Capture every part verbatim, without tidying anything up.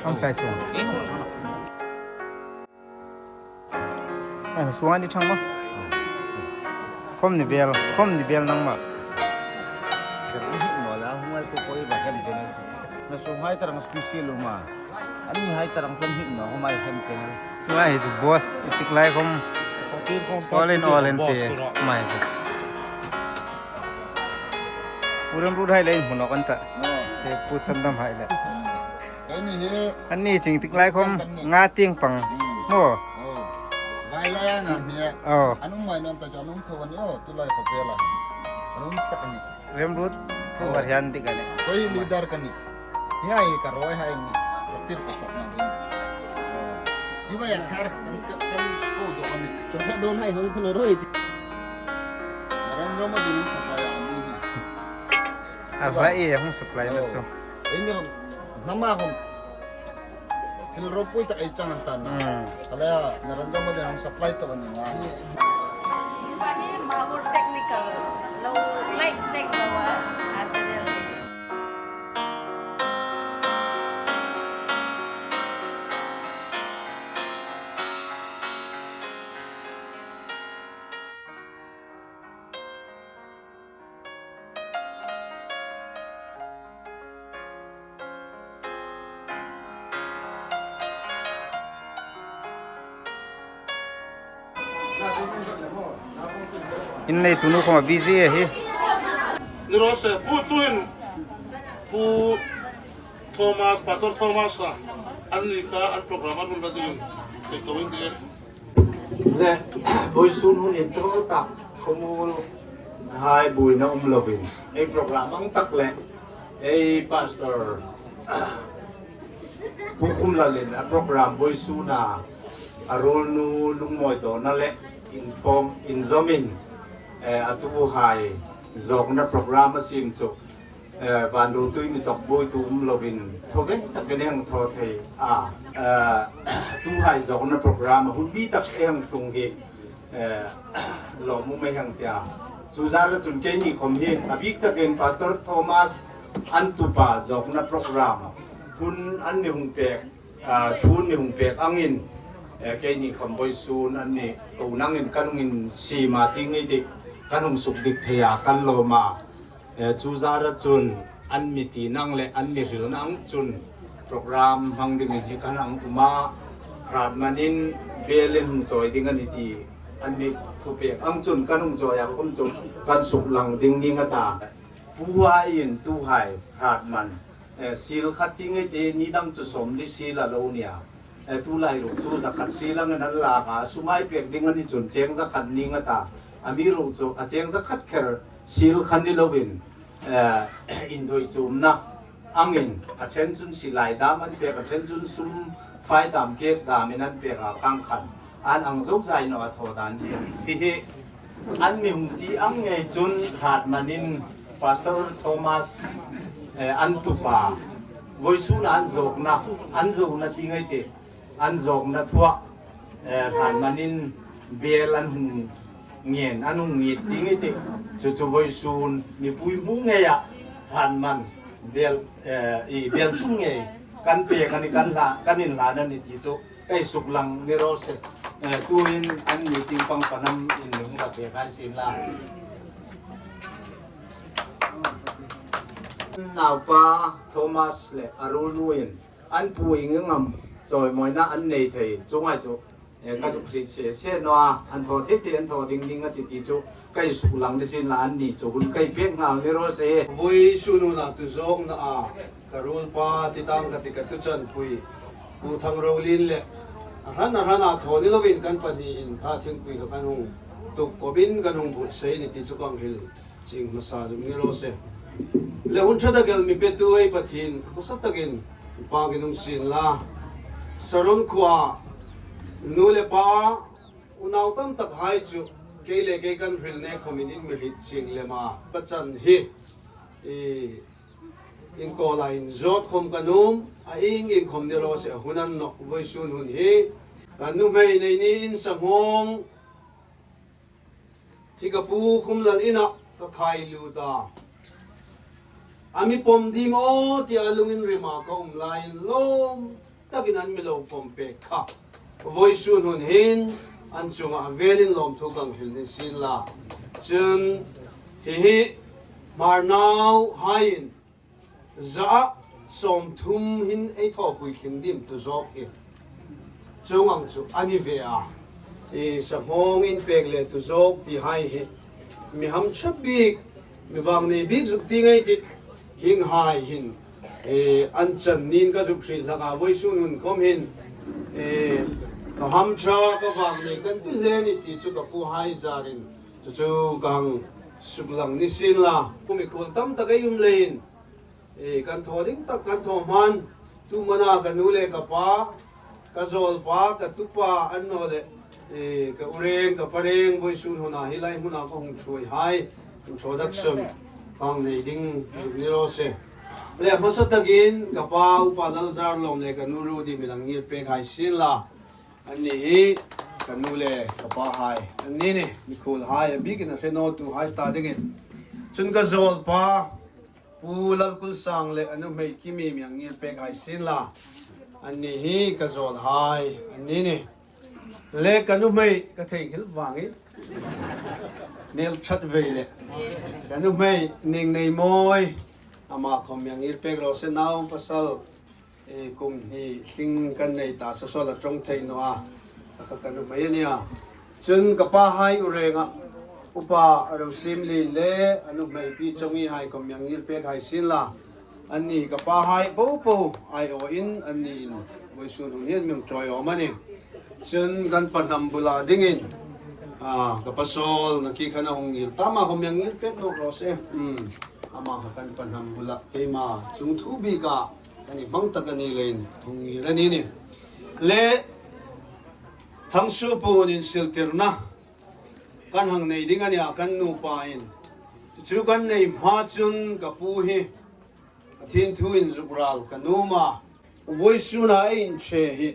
Hang tlai sung. Ai, suang ni thang ma. Khom ni bel, khom ni bel nang ma. Sir, ni hmu la, hung ai ko koi ba hem chen. Na suang hai tarang special uma. An ni hai tarang chun hmu na, hung ai hem chen. Suang hi chu boss, i tik lai khom. All in all in te, mai chu. Pu Remruot hai le hmu nawk an ta. Oh. He Pu Sandam hai le. Keini hi. An ni ching tik lai khom nga tieng pang. Hmm. Maw. Oh. Vai lai a ngam hi. Oh. An um mai naw ta chu an um tho a ni, oh, tu lai khawvela. An um tak a ni. Remruot thu, oh, var hian dik a ni. Koi leader ka ni. Hi ai ka roi hai ni. Ka tir ka khawp na ding. Oh. Hi vai a thar kan, kan, kan ko do a ni. Chawlhna dawn hai hung thun a roi. Narendra Modi in supply a ni. A hla e, hung supply na chu. Ei ni khom, hnama khom. Thil ropui tak ei chang an tan na. Hmm. Kale a, Narendra Modi hung supply tawk a ni nga. Hi va hi Mahur Technical lo light sek lo a, a channel hi. In nei tunu khom a busy a hi. Ni raw se, Pu tuin, Pu Thomas, Pastor Thomas kha, an ni kha, an program an run na ding, ei to in ding. Le, vawisun hun inthawl tak, khawmuol hai buoina um lovin, ei program ang tak le, ei Pastor Pu Khumlalin a program vawisuna, a ruolnu lungmawi dawna le, inform, inzawmin, eh, a tuhai zawkna program a siem chu, eh, van ruotui mi chawk buoitu um lovin, thaw veng takin ei hang thaw thei a, eh, tuhai zawkna program a hun bi tak ei hang tlung hi, eh, lawmum ei hang tia. Chu zara chun keini khom hi, a bik takin Pastor Thomas Antupa zawkna program hun an mi hung pek, ah, thu an mi hung pek angin, eh, keini khom vawisun an mi ko nangin kan hung insiem a ti ngei ti, kan hung suk dik thei a, kan lawm a. Eh, chu zara chun an mi ti nang le an mi hril nang chun program hmang dingin hi kan hang um a, hrat manin bel in hung chawi ding a ni ti an mi thupek ang chun kan hung chawi a khom chu kan suk lang ding ning a ta. Pu hai in tuhai hrat man, eh, sil khat ti ngei ti ni dang chu sawmli sil a lo nia. Eh, tulai ruok chu za khat sil angin an lak a, sum ei pek ding a ni chun cheng za khat ning a ta. Amiruokchu a cheng za khat kher sil khan ni lovin, eh, indoi chumna angin a ṭhen chun silai dam an pek, a ṭhen chun sum fai dam, cash damin an pek a, khang khan an ang zo zai naw a thaw dan hi. Ti hi an mi hung ti ang ngei chun hrat manin Pastor Thomas, eh, Antupa vawisun an zawkna, an zawkna ti ngei ti, an zawkna thua, eh, hrat manin bel an hung ngen, an hung ngit ti ngei ti. Chu chu vawisun mipui hmu ngeia hrat man bel, eh, i bel sum ngei kan pek a ni, kan hla, kan inhlan a ni ti chu. Ka suk lang ni raw se. Eh, tuin an meeting pang pahnam in hung la pek hai sien la. Naupa Thomas le a ruolnuin an pu ieng ang am chawimawina an nei thei chu ngai chu. Eh, ka zuk hriet se se naw a, an thaw thei thei, an thaw ding ding a ti ti chu. Ka suk lang ni sien la, an ni chu hun ka pek nghal ni raw se. Vawisun hun a tu zawkna a ka ruolpa ti tang ka ti ka tu chanpui Pu Thangrolien le a hran a hran a thaw ni lovin kan pahniin kha thingpui kha kan hung tuk kawpin kan hung buotsai ni ti chu kan hril chieng hmasa zuk ni raw se. Le hun ṭha tak el mi petu ei Pathien hmasa takin pâkin um sien la. Saron khuoa nu le pa unau tam tak hai chu kei le kei kan hril nek khawmin in mi hriet chieng lem a. Pa chan hi, i, in kawla inzawt khom kan um, a ieng ieng khom ni raw se, a hun a ni nawh vawisun hun hi. Kan nuhmei nei ni in sanghawng hi ka pu Khumlal inah ka khai lut a. A mi pawm ding aw tia lungin rima ka um laiin lawm takin an mi lo pawm pek kha. Vawisun hun hin an chunga a velin lawmthu kan hril ni sien la. Chun hi hi Hmar nauhaiin za sawmthum hin ei thaw pui tling dim tu zawk hi. Chuong ang chu a ni ve a. I sa hmawngin pek le tu zawk ti hai hi mi hamṭha bik, mi vang nei bik zuk ti ngei ti hieng hai hin, e, an chan niin ka zuk hril hlak a, vawisun hun khom hin, e, ka hamṭha ka vang nei kan ti hle ni ti chu ka pu hai zarin chu chu ka hang suklang ni sien la. Pu mi khuol tam tak ei um leiin, e, kan thaw ding tak kan thaw hman, tu mana ka nu le ka pa, ka zawlpa, ka tupa, annawleh, e, ka ureng, ka pareng, vawisun huna hi lai hmuna ka hung ṭhuoi hai introduction ka hang nei ding zuk ni raw se. Le hmasa takin ka pa Upa Lalzarlawm le ka nu Rudy mi hang ngir pek hai sien la. Anni hi ka nu le ka pa hai an ni nih, mikhuol hai a bikin a hre naw tu hai ta dingin. Chun ka zawlpa Pu Lalkulsang le a nuhmei Kimi mi hang ngir pek hai sien la. Anni hi ka zawl hai an ni nih. Le ka nuhmei ka theinghil vangin nel ṭhat vei le. Ka nuhmei Ningneimawi, ama khom mi hang ngir pek raw se, nau pasal, e, kum hni tling kan nei ta, sawsawl a ṭawng thei naw a, a kha ka nuhmei a nih a. Chun ka pa hai urenga Upa Rosimli le a nuhmei Pi Chongi hai khom mi hang ngir pek hai sien la. Anni ka pa hai popo aiawin anniin vawisun hun hin mi hang ṭhuoi awm a nih. Chun kan pa hnam bula dingin, a, ka pa Sawl Naki khan a hung ngir ta, ama khom mi hang ngir pek nawk raw se. Hmm. Ama kha kan pa hnam bula keima chungthu bika kan inhmang tak a ni leiin hung ngir a ni nih. Le Thangsuo puon insiltirna kan hang nei ding a nih a, kan nupain. Chu chu kan nei hma chun ka pu hi Pathien thuin zuk ral ka nuom a. Vawisuna ei inṭhe hi,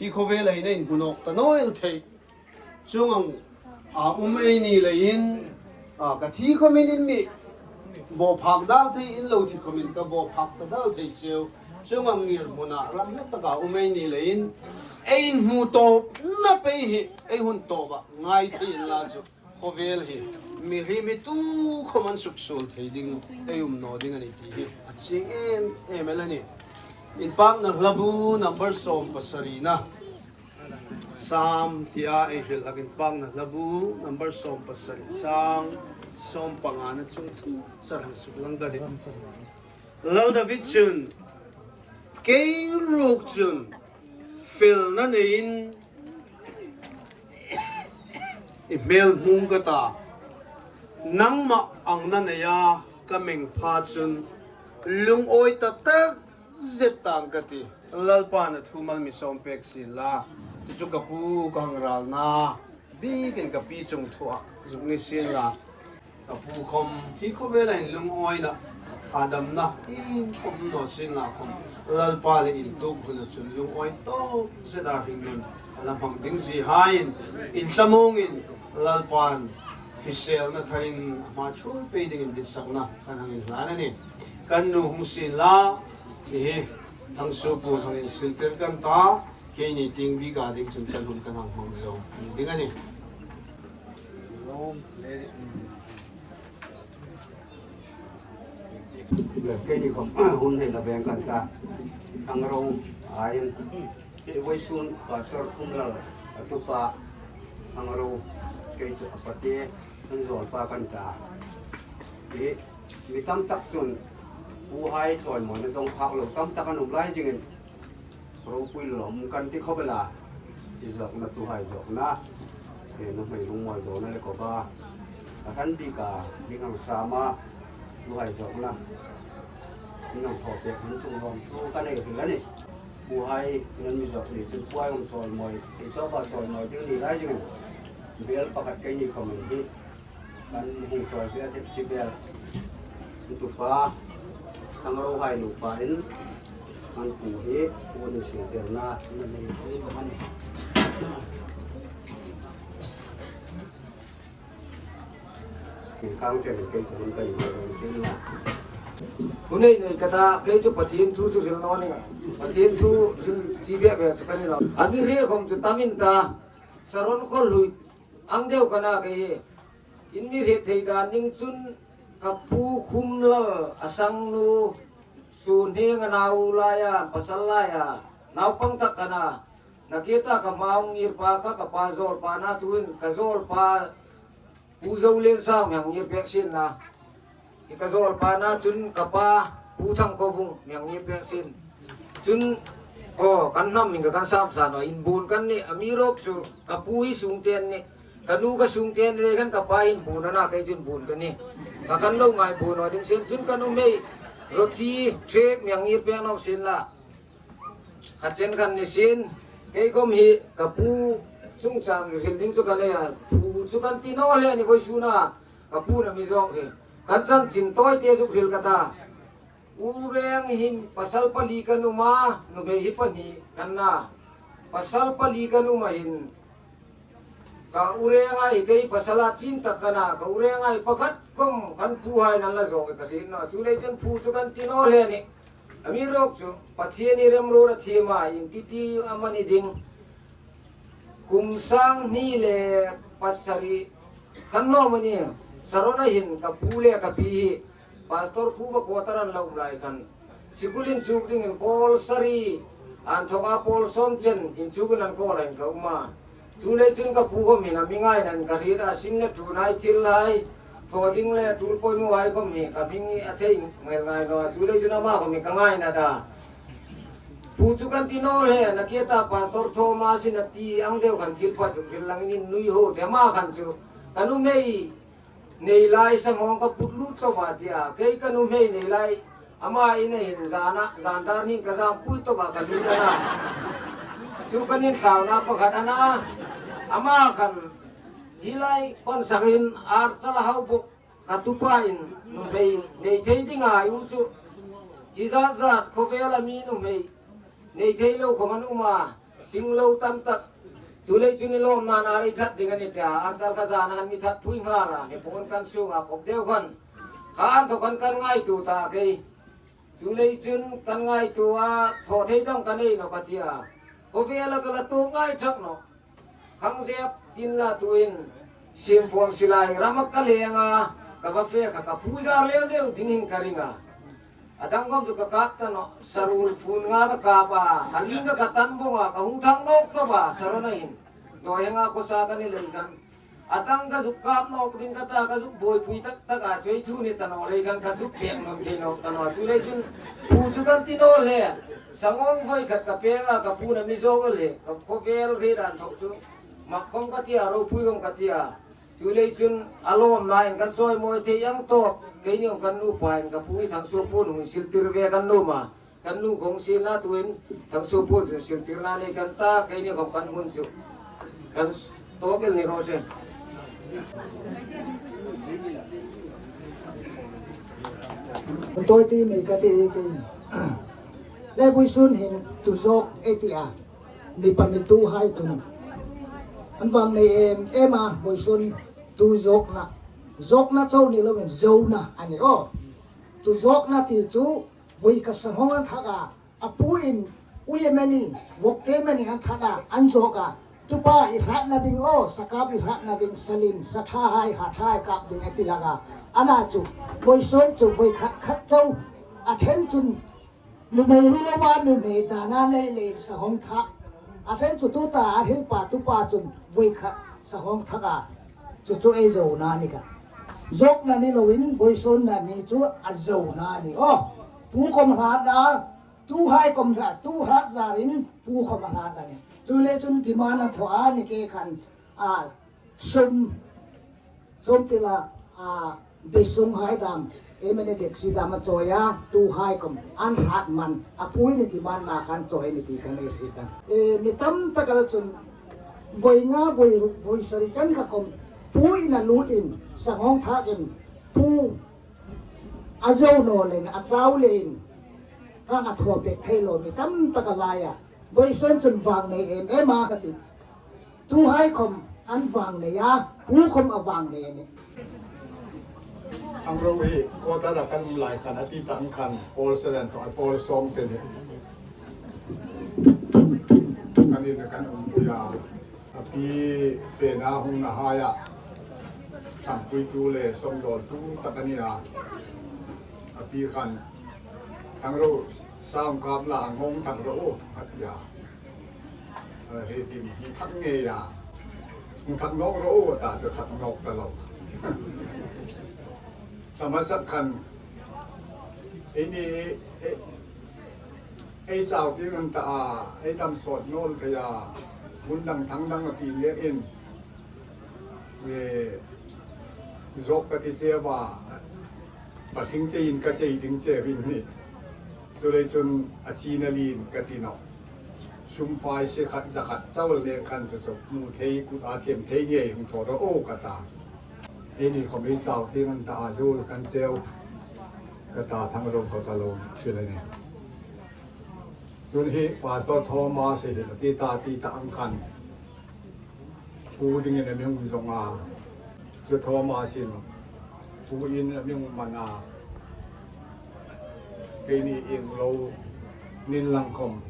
hi khawvela hin ei inhmu nawk ta naw el thei. Chuong ang a um ei ni leiin, a, ka thi khomin in mi baw phak dal thei, in lo thi khomin ka baw phak ta dal thei cheu. Chuong ang ngirhmuna ram hla taka um ei ni leiin, ei inhmu tawpna pei hi ei hun tawpa ngai thei inla chu khawvel hi mi hrim hi tu khom an suksuol thei ding ei um naw ding a nih ti hi a chieng em em el a nih. Inpakna Hlabu number sawm pasarina. Sam tia ei hril hlak, Inpakna Hlabu number sawm pasari, chang sawm pangana chungthu char hang suklang ka tih. Lal David chun, kei ruok chun felna neiin i hmel hmung ka ta, nangma angna neia ka meng pha chun lungawi ta tak zet tang ka tih. Lalpan a thu mal mi sawm pek sien la. Chu chu ka pu ka hang ralna bikin ka pi chungthua zuk ni sien la. Ka pu khom hi khawvela hin lungawina, a damna hi khom naw sien la khom, Lalpa le intuok huna chun lungawi tawp zeta hringnun a la hmang ding zie haiin, inthlamuongin Lalpan hriselna tharin a hma ṭhuoi pei dingin ditsakna kan hang inhlan a nih. Kan nu hung sien la, hi hi, Thangsuo puon hang insiltir kan ta, keini tieng bika ding chun kan hun kan hang hmang zo ding a nih. Keini khom hun hei la veng kan ta. Thangro aiin, hi vawisun Pastor Khumlal a tupa Thangro, kei chu a pate, an zawlpa kan ta. Hi mi tam tak chun puhai chawimawina dawng phak lo tam tak an um lai zingin, ropui lawm kan ti khawp el a, i zawkna, tuhai zawkna, e, nuhmei lungmawi dawna le kawpa, a hran bika ding hang sam a, tuhai zawkna, in hang thaw pek hun chung lawmthu ka nei hril a nih. Puhai in an mi zawk ni chun puhai hang chawimawi, ei tawpa chawimawi ding ni lai zingin, bel pakhat keini khom hin hi, kan hung chawi ve a tepsi bel. Tupa, Thangro hai nupa in, kan pu hi, pu ni siltirna, in an hei hril bawk a nih. Kan kang chen kei ka hun ka inhmu sien la. Hun nei nei ka ta, kei chu Pathien thu chu hril naw ning. Pathien thu hril chi bek bek chu ka ni naw. A mi hre khom chu tam in ta. Saron Kholhlui ang deu ka na kei hi. In mi hre thei dan ning chun ka pu Khumlal a sangnu Sunheng a nau laia, pasal laia, naupang tak ka na. Nakie ta ka hma hung ngir pa kha ka pa zawl pa na tuin ka zawl pa Pu Zoliensau mi hang ngir pek sien la. Hi ka zawl pa na chun ka pa Pu Thangkhovung mi hang ngir pek sien. Chun, aw, kan hnam in ka kan sam sa naw, inbuon kan nih, amiruokchu ka pu hi sungten nih. Ka nu ka sungten le khan ka pa inbuon a na, kei chun buon ka nih. Ka kan lo ngai buon naw ding sien, chun ka nuhmei Rothi Thek mi hang ngir pek naw sien la. Kha chen kan ni sien, kei khom hi ka pu chungchang hril ding chu ka nei a, phu chu kan ti naw hle ni vawisun a, ka pu'n a mi zawng hi. Kan chanchin tawite zuk hril ka ta. U Reng hin pasal pali kan um a, nuhmei hi pahni kan na. Pasal pali kan um a hin, ka u Renga hi kei pasala chin tak ka na, ka u Renga hi pakhat khom kan puhai'n an la zawng ka ti naw. Chuleiin chun phu chu kan ti naw hle ni. Amiruokchu Pathien hi remruot a thiem a, iengtin ti am a ni ding. Kum sang hni le pasari kan nuom a nih. Sarona hin ka pu le ka pi hi Pastor Khuva quarter an lo um lai khan, sikul inchuk dingin pawl sari, an thawka pawl sawm chen inchukin an kawl a, ka um a. Chuleiin chun ka pu khom hin a mi ngaina'n ka hriet a, sin le ṭhuna thil hai, thaw ding le tul poimawhai khom hi ka hming hi a thei ngei ngai naw a. Chuleiin chun ama khom hi ka ngaina ta. Phu chu kan ti naw hle, nakie ta Pastor Thomas-in a ti ang deu khan thil pha chu hril lang in nui ho te, ama khan chu ka nuhmei nei lai sanghawng ka put lut tawp a ti a, kei ka nuhmei nei lai ama ina hin zana, zan dar nin ka zam pui tawp a ka lut a na. Chu kan inthlauna pakhat a na, ama khan hi lai pawm sakin Archal Haubok ka tupa'n nuhmei nei thei ding a um chu. Hi zat zat khawvela mi nuhmei nei thei lo khom an um a, sing lo tam tak. Chuleiin chun i lawmna'n a rei that ding a ni ta, Archal kha zana han mi that pui nghal a, hi pawm kan sunga khop deu khan. Kha an thaw khan kan ngaituo ta kei. Chuleiin chun kan ngaituo a, thaw thei dang ka nei naw ka ti a. Khawvela ka la tuok ngai thak naw. Khang zep tin la tuin, Simfawm Silai rama ka leng a, ka va fe kha ka pu zar leu leu dingin ka ring a. A dang khom chu ka kap ta naw, sarul fun nga ka kap a, a ring ka ka tan bawng a, ka hung thang nawk tawp a, Sarona hin. Dawi henga khawsa ka ni lei khan. A dang ka zuk kap nawk ding ka ta, ka zuk buoipui tak tak a, chawi thu ni ta naw lei khan ka zuk pek nawk thei nawk ta naw. Chuleiin chun phu chu kan ti naw hle. Sanghawng voi khat ka pek a, ka pu'n a mi zawng a le, ka khawvel hre dan thaw chu. Mak khom ka ti a, ropui khom ka ti a. Chuleiin chun a lawmna'n kan chawimawi thei ang tawp. Keini khom kan nupa'n ka pu hi Thangsuopuon hung siltir ve kan nuom a. Kan nu khom sien la tuin Thangsuopuon chu siltirna nei kan ta, keini khom kan hun chu kan tawp el ni raw se. Tawite nei ka ti e kei. Le vawisun hin tu zawk e ti a. Mi pahni tuhai chun an vang nei em em a, vawisun tu zawkna. Zawkna chau ni loin zona a ni aw. Tu zawkna ti chu voi khat sanghawng an thak a, a pu'n uie mani, vok te mani an thak a, an zawk a. Tupa i hratna ding aw, sakap i hratna ding, salin, sathahai, hathahai kap ding a ti lak a. Ana chu, vawisun chu voi khat khat chau. A then chun nuhmei ru lo a, nuhmei dana nei lei sanghawng thak. A then chu tuta a hringpa tupa chun voi khat sanghawng thak a. Chu chu ei zona ni ka. Zawkna ni loin vawisunna ni chu a zona ni aw. Pu khom hratna, tuhai khom hrat, tu hrat zarin pu khom hratna ni. Chuleiin chun demand a thaw a ni kei khan a sum, sum ti la, a, beisunghai dam, ei mani deksi dam a chawi a, tuhai khom an hrat man, a pu'n a demand na khan chawi ni ti kan ei hriet a. E, mi tam tak el chun voi nga, voi ruk, voi sari chan kha khom pu'n a lutin, sanghawng thakin, pu a zo naw leiin, a chau leiin, kan a thaw pek thei lo mi tam tak a laia. Vawisun chun vang nei em em a ka ti. Tuhai khom an vang nei a, pu khom a vang nei a nih. Thangro hi quarter-a kan um lai khan a ti tah ang khan pawl seren tawh pawl sawm che ni. Kan in kan umpui a. A pi fena hung na haia thangpuitu le sawmdawltu tak a ni a. A pi khan, "Thangro, sawm kap la, ngawng thak ro," a ti a. A hre tim hi thak ngei a. "Hung thak nawk ro," a ta chu thak nawk ta lo. Tama sak khan, "Ei ni, ei, ei chau ding an ta a, ei dam sawt naw thei a, hun dang thang dang a ti leh in, e, zawk ka ti che a, pathing cheiin ka chei ding che vin ni. Chuleiin chun a china lien ka ti nawh. Sum fai se khat za khat chau le khan chu chu hmu thei, kut a them thei ngei hung thaw ro," ka ta. "Ei ni khom ei chau ding an ta a, zul kan cheu," ka ta, Thangro kha ka lo hril a nih. Chun hi Pastor Thomas hi a ti ta, ti ta ang khan pu dingin a mi hung zawng a. Chu Thomas-in pu in a mi hung man a. Keini ieng lo nin lang khom,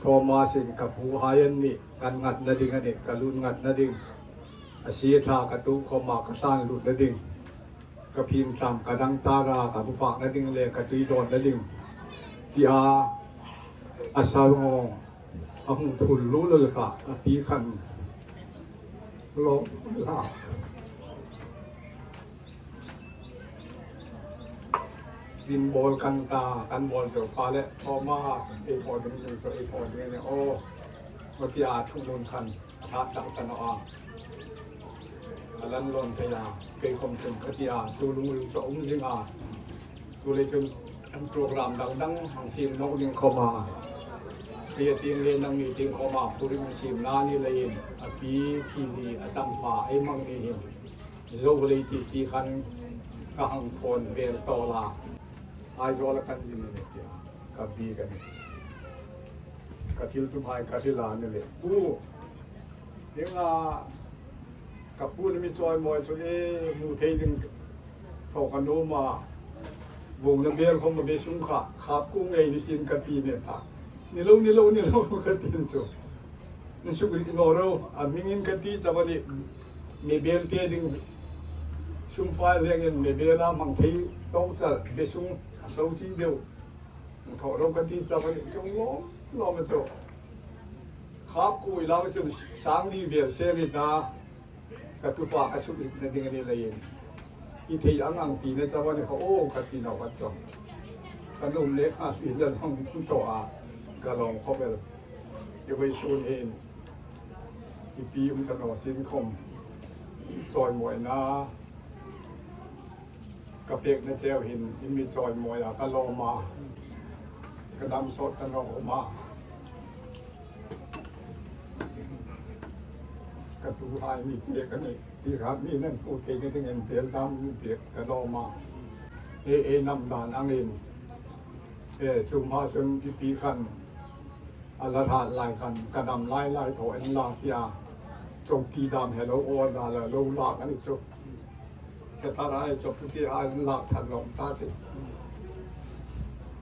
Thomas-in ka puhai an nih, kan ngatna ding a nih, ka lun ngatna ding. A sie ṭha ka tuok khoma ka hlan lutna ding, ka phim ṭam ka dang chara ka bu pakna ding le ka tui dawnna ding, tia a sal ngawng a hung phul lul lul kha. A pi khan lo la. Min bawl kan ta, kan bawl zo pha le, "Thomas, ei thaw ding, ei thaw ding, ei thaw ding," a ni. "Aw," a ti a, thungnun khan a hlat dang ta naw a. A lan lawn thei a, kei khom chun ka ti a, chu lungril chu a um zing a. Chuleiin chun program dang dang hang siem naw ding khoma, kei a tieng le nangni tieng khoma program hang siemna ni leiin, a pi thi ni a chang pa ei mang ni hin, zo lei ti ti khan ka hang phone vel tawl a. Aizawl-a kan zin a ni tia, ka bik a nih. Ka thil tumhai ka hril a ni le, "Pu, hieng ang ka pu'n a mi chawimawi chu e, hmu thei ding thaw ka nuom a, vawngna bel khom a be sung kha, khap kuo ngei ni sien," ka ti nih a. "Ni lo, ni lo, ni lo," ka ti chu. "Insuk rik naw ro, a hmingin ka ti chau a nih, mi bel te ding sum fai lengin mi bel a hmang thei tawk char be sung a hlo chi deu. Thaw ro," ka ti chau a nih, chung lawm lawm a chu. Khap kuo i la chun sang li vel se ni ta, ka tupa ka suk rik na ding a ni leiin, i thei ang ang ti na chau a ni kha, "Aw," ka ti naw kha chu. Ka nuom le kha si la long thaw a, ka lawm khawp el. I vawisun hin i pi um ta naw sien khom, chawimawina ka pekna cheu hin i mi chawimawi a, ka lawm a, ka dam sawt ta naw khom a. Ka tuhai mi pek a nih, ti kha mi nan hmu thei ni dingin bel dam mi pek, ka lawm a. Ei, ei nam dan angin, e, chu hma chun i pi khan a la hrat lai khan ka dam lai lai thaw en la tia, chawki dam he lo order la lo lak a ni chu. He thar ai chawki ti ai lak thar lo ta ti.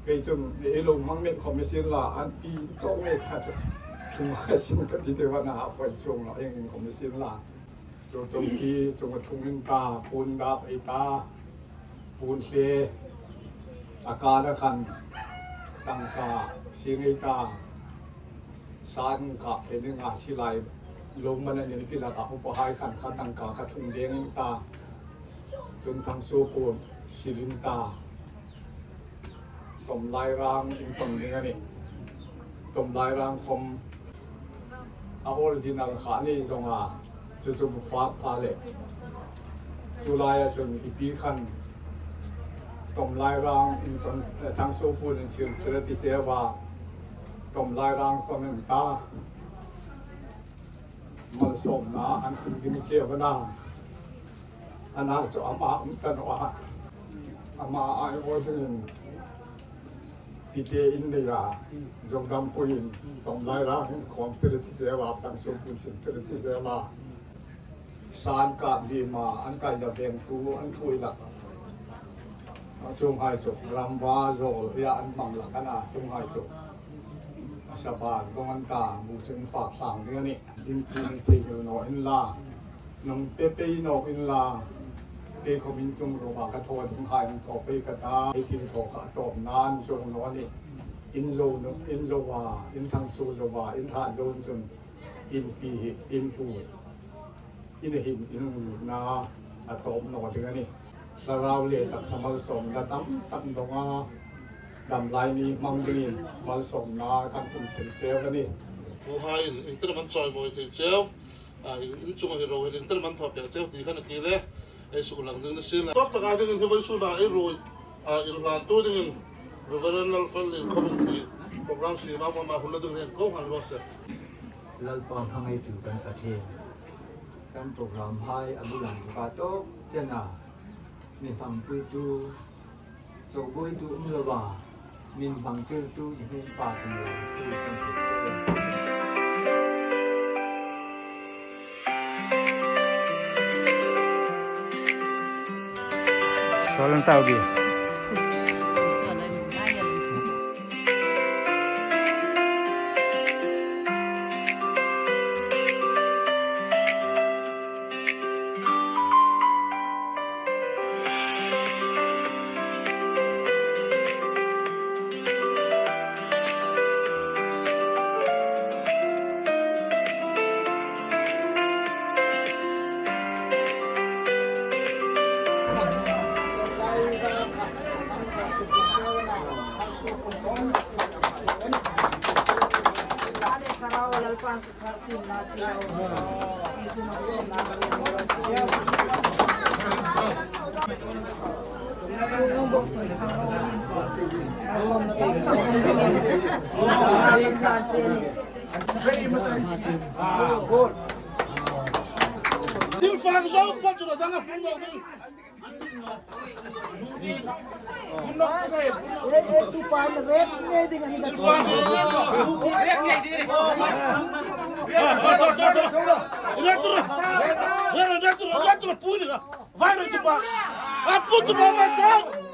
Kei chun ei lo hmang met khom sien la, an ti chawk ngei kha chu. Chung ai sin ka ti te va na ha poi chung lo eng eng khom sien la. Chu chawki chunga thung in ta, puon dap ei ta, puon hle, a kara khan tangka sing ei ta, san ka phe ni nga silai lo man a nen ti la ka upa hai khan kha tangka ka thung deng ta, chun thangsuo puon sil in ta. Tawmlai rang in tawm ding a nih. Tawmlai rang khom a original kha a ni zong a, chu chu bu fak pha le. Chu laia chun i pi khan tawmlai rang in tawm, eh, thangsuo puon in sil tir a ti che a, tawmlai rang tawm in ta. Malsawmna an hung ding che a va na. A na chu ama um ta naw a. Ama ai aw dingin pite in nei a. Zogdam puin tawmlai rang in khawm tir ti che a, thangsuo puon sil tir ti che a. San kap dima an kai la veng tu an thui la. Chuonghai chu rama zawl hi an hmang hlak a na, chuonghai chu. Sabbath dawng an ta, bu chu in fak tlang ding a nih. In tin thei naw inla, nung pe pei naw inla, kei khawm in tum ruok a ka thaw dinghai in thaw pei ka ta, ei thil thaw kha tawp nan chuong naw a nih. In zo naw, in zo a, in thangsuo zo a, in hrat zo chun, in pi hi, in pu hi. In hin in lutna a tawp naw ding a nih. Thlarau le taksa malsawmna tam tak dawng a, dam lai ni hmang dingin malsawmna kan hung tel cheu a nih. Tuhai in, in tirman chawimawi thei cheu. A, in, in chunga hi ro hin in tirman thaw pek cheu ti kha a ni le. Ei suklang ding ni sien la. Tawp taka dingin hi vawisun a ei ruoi, a, inhlantu dingin Reverend Lalfal in khawm ti program siem a hmang a hun la ding hin ko han lo se. Lalpa hmangaitu kan Pathien, kan program hai a bul lam ka tawk chena mi hmangpuitu, chawimawitu um lova, min hmangtirtu i hming pa kan lo tu kan se. Suol an tau bi. Vai, vai, tupa. A, tupa, vai, tupa.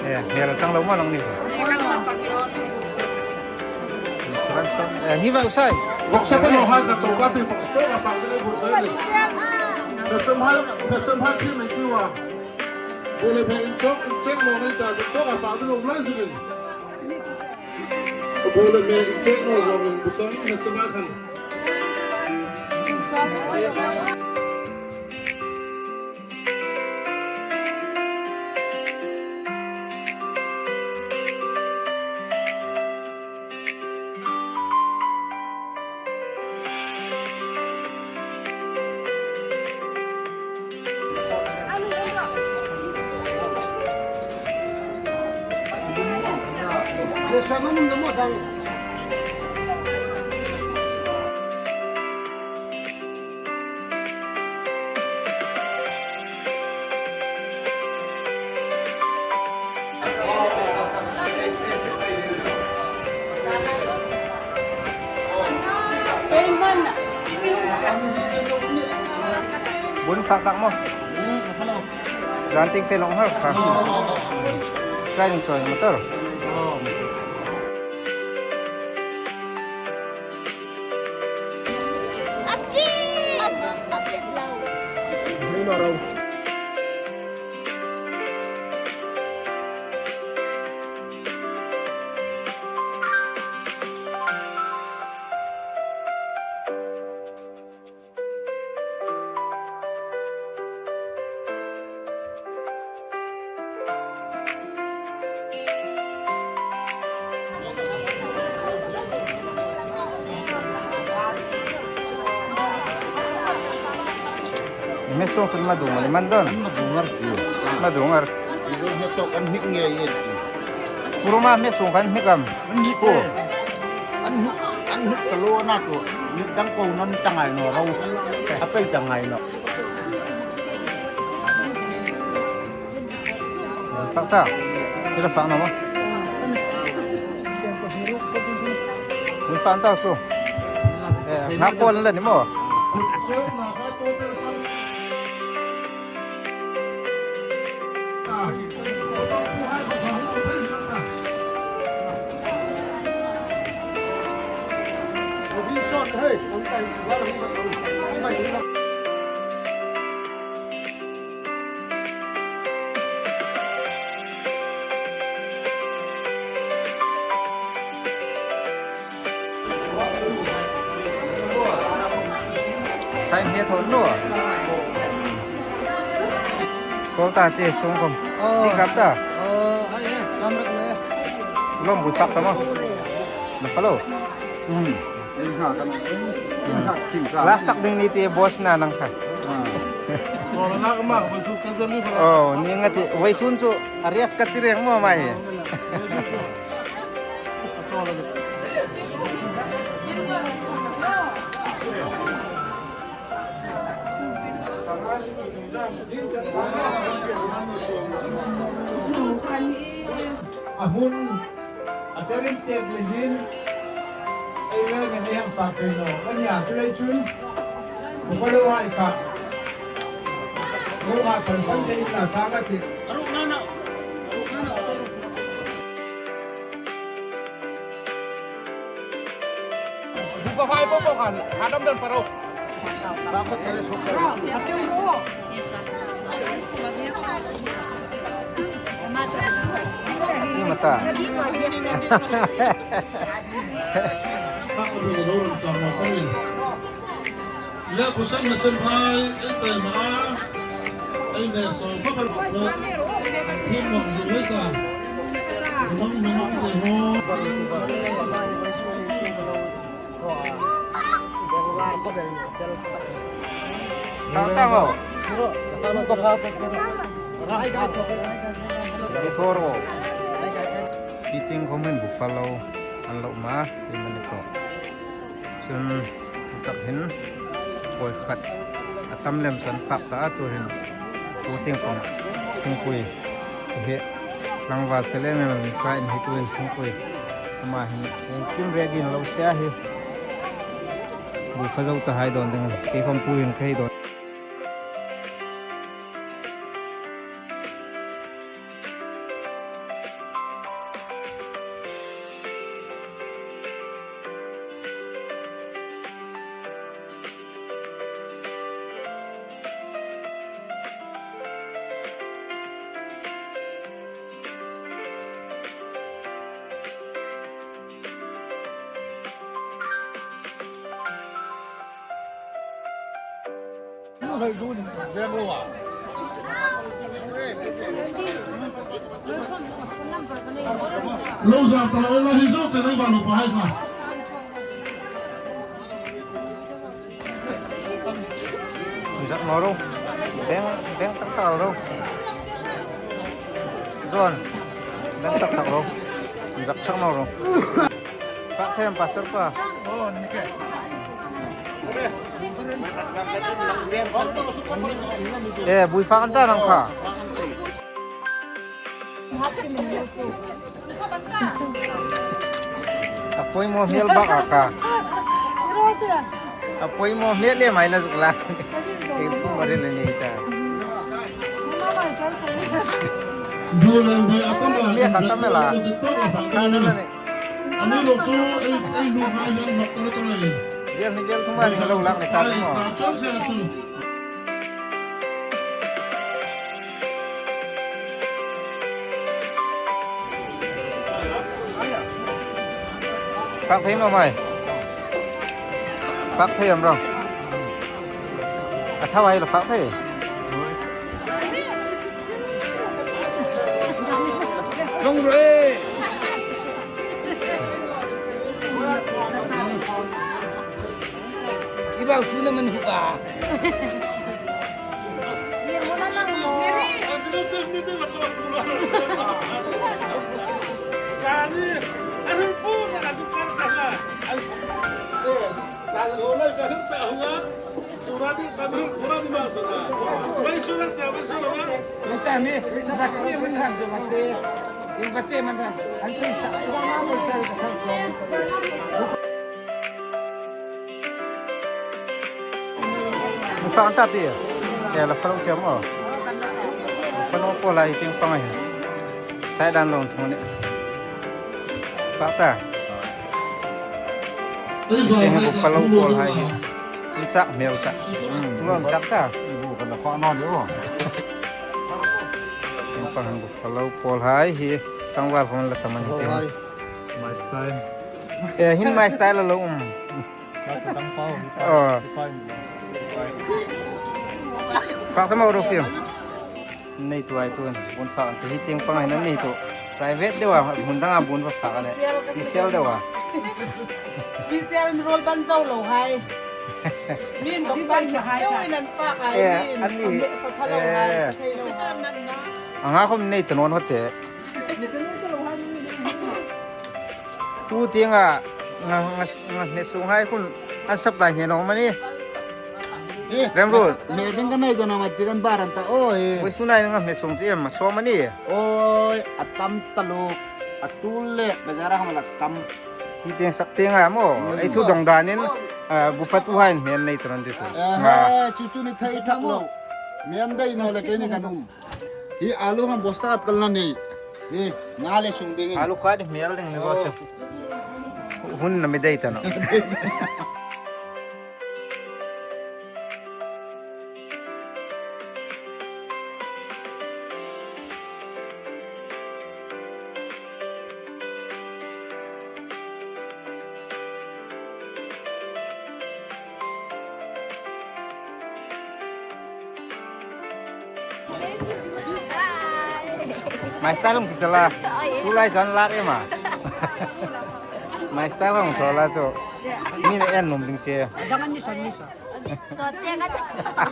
Nia, nia la chang lo ma lang ni. Eh, hi va usai. Vawksa ka lo hal ka chawka ti vawksa to ka pang le bu sai. Ka sam hal, ka sam hal ti mai ti wa. Bole me in chok, in chok lo ngai ta, to ka pang lo lai zin. Bole me in chok lo zong in bu sang, ka sam hal kan. Bun fak tak maw? Zan ting fe long har kha. Tlai ning choi motor. Hmesung chun madung a ni man don. Madung ar chu. Madung ar. Hmetok an hnik ngei e. Puruma hmesung khan hnik am. An hnik. An hnik, an hnik ka lo na chu. Hnik dang ko nan tangai naw ro. A pei tangai naw. Fak ta. Tira fak naw maw? Fak ta su. Eh, na ko la ni maw? Sign hne thawn naw. Sawl ta te sung khom. Oh. Ti kap ta. Oh, ai, ai, kam rak le. Lom bu sak ta maw. Na follow. Hmm. Last tak ding ni ti boss na nang kha. Oh, ni nga ti, vawisun chu a risk ka ti reng maw mai. A hmun a terin tek le hin, ei le ngen ei hang fak thei naw. A nia chu lei chun, buffalo hai kha. Mo ma kan kan te in la ta ka ti. Buffalo hai po po kan, hadam dan paro. Ni mata. Le kusan na sem hai, ei te ma. Ei ne so fa par ko. Him mong zui ka. Mong mong de ho. Tang tang o. Hi guys, okay, hi guys. Hi thor o. Hi guys. Hi ting comment buffalo an lo ma, hi mani ko. Chun tak hin koi khat a tam lem san fak ta a tu hin. Pu ting kong thingpui. Hi tlangval fel em em mi fa in hi tuin thingpui. Ama hin engkim ready lo se a hi. Buffalo ta hai don ding. Kei khom tuin kei don. Lo za ta lo la hi zo te lo ba lo pa hai ka. Zak mo ro. Beng, beng tak tak ro. Zon. Beng tak tak ro. Sak chang naw ro. Fak thei am, Pastor pa? E, bui fak an ta nang kha. A poimaw hmel bak a kha. A poimaw hmel le mai la zuk la. Ei thu ma re le nei ta. Dulem be a tam la. Be ka tam la. Ka tam la ni. Ani lo chu ei, ei lu ha yang nok to to le. Bial ni bial thung ba ni lo lak ni ka mo. Ka chol khel chu. Fak thei naw mai. Fak thei am ro? A thaw ai lo fak thei. Chong ro e. I bau tu na man hu ba. Fak an ta pi. E, la fak lo che maw. Fak lo po lai ting pang ai. Sai dan long thung ni. Fak ta. Ei, bu fak lo po lai hi. Chak hmel ta. Hmm. Lo chak ta. Bu kan fak naw ni o. Ting pang bu fak lo po lai hi. Tangval khom la ta man hi. My style. E, hin my style lo um. Ka sa dang pau. Oh. Fak ta maw ro fiu. Nei tu ai tu. Bun fak an ti hi ting pang ai nan nei tu. Private deu a, bun dang a bun fak an. Special deu a. Special mi rol ban zo lo hai. Min bok san deu in an fak ai. E, min an ni. Fa lo hai. E. Thei lo hai. Anga khom nei ta naw ni hote. Pu tienga nga, nga, nga hme sung hai khun an supply hne naw am a ni? Eh, remruot. Me ding ka nei dona ma chicken bar an ta o e. Oi, sunai nga hme sung chu em ma sawm a ni? Oi, a tam taluo. A tul le bazar-a khom la tam. Hi tieng sak tienga maw. Mm. Ei thu dong danin, ah, bu fatuhaiin hme an nei ta naw ni ti chu. Eh, nga. Chu chu ni thei thak lo. Me an dai naw le keini kan um. Hi alu khom bosta at kal na ni. Hi, nga le sung ding. Alu kha di hmel ding ni boss. Oh. Hun na mi dei ta naw. My style hung ti ta la. Tulai zan lar ema. My style hung thaw la chu. Ni na en nuom ding che. Jangan ni san ni san. Sawt te ka ta.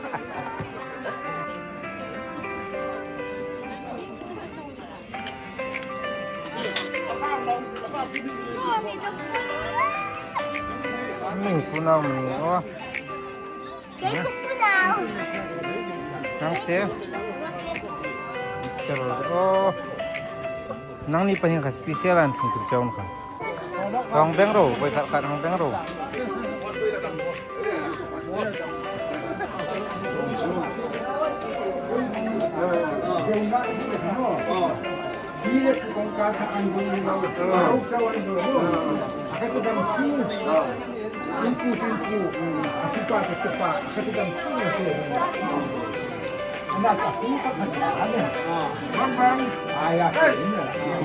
Mi tu nau mi o. Nang te. Special o. Nangni pahni kha special an thung tir chaun kha. Hang beng ro, koi khat khat hang beng ro.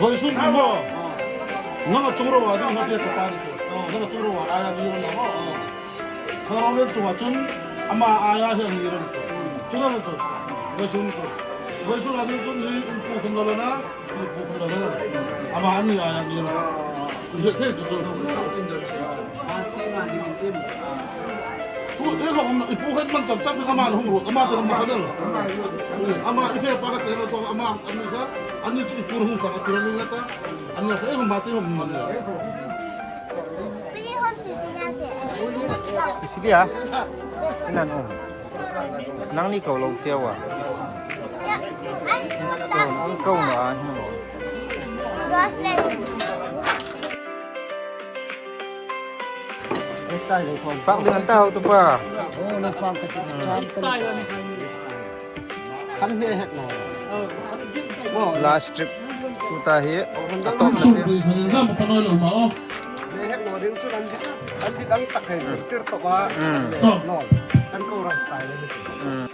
Vawisun ni maw. Nang a chung ro a ding hmang pek ka pa ni chu. Nang a chung ro a, a ya ni ro na maw. Kha ro le chunga chun ama a ya hi a ni ro. Chu nang chu. Vawisun chu. Vawisun a ding chun ni in pu khum lo lo na. Ama ani a ni lo. Ni thei tu tu. Tu e ko ma ipu khan man cham cham ama hung ro, ama te ma ka del. Ama i fe pa ka te lo to ama ani ka. Ani chu i tur hung sa a tura ni la ta. Ani sa hung ba ti hung ma ni. Cecilia. Ina no. Nangni ko lo che wa. Ang ko na hin lo. Fak ding an ta hau tu pa. Oh, na fak ka ti. Kan hme hek naw. Last trip tuta hi a tawpna te. Hme hek naw ding chu an, an ti dang tak hei tir tawp a. Mm. Naw. Kan ko ras tai le. Mm.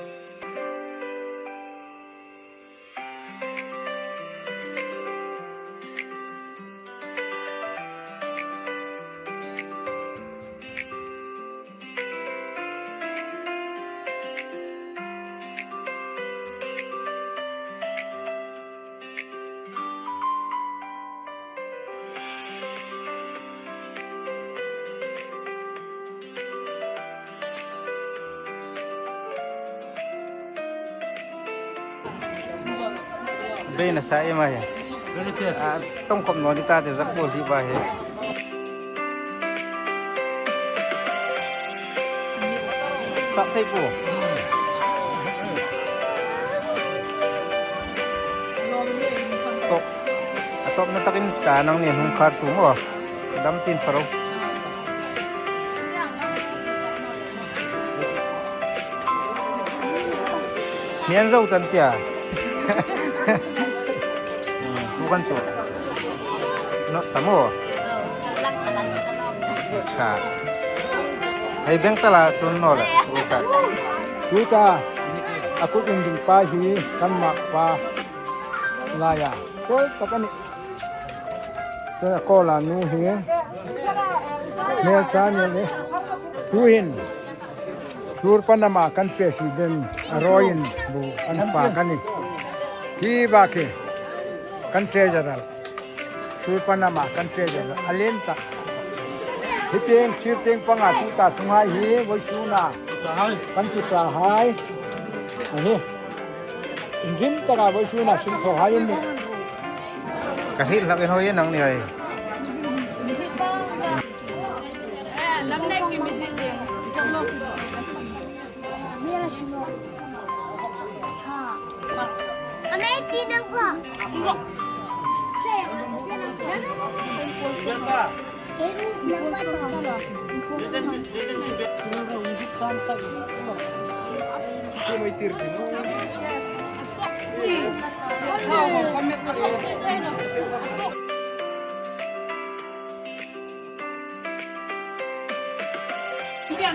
Bei na sa ema hi. Very tasty. Ah, tong kom no ni ta te zak bol hi ba hi. Pak thei po. Top. A tawpna takin ta nangni hung khar tu maw. Dam tin faro. Mian zo tan tia. Hmm, tu kan chu. No, ta maw. Cha. Hei beng ta la chun no la. Tuta. A kut in ding pa hi kan mak pa. Laia. Sel ta kan ni. Tuna ko la nu hi. Hmel cha ni le. Tuhin. Tur Panama kan president a rawi in bu kan pa kan ni. Hi ba ki kan treasurer. Tur Panama kan treasurer a len ta. Hi tieng, thir tieng panga tuta sunghai hi, vawisuna. Kan tuta hai. Ahi. Inrim taka vawisuna sum thaw hai in ni. Ka hril hlak in hawi nang ni hai.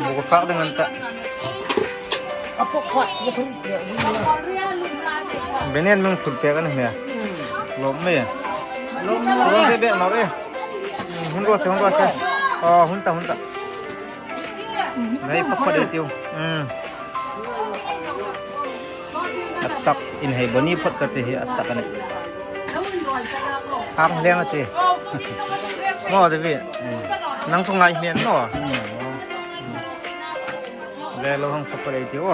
Buka fak ding an ta. Benian meng thul pek an hmia. Lom me. Lom se bek nor e. Hun ro se, hun ro se. Oh, hun ta, hun ta. Nei, phak phak deu tiu. Hmm. A tak in hei boni phot ka ti hi a tak a nih. Hang leng a ti. Maw, David. Hmm. Nang chu ngai hmian naw. Hmm. Le lo hang phak phak deu tiu.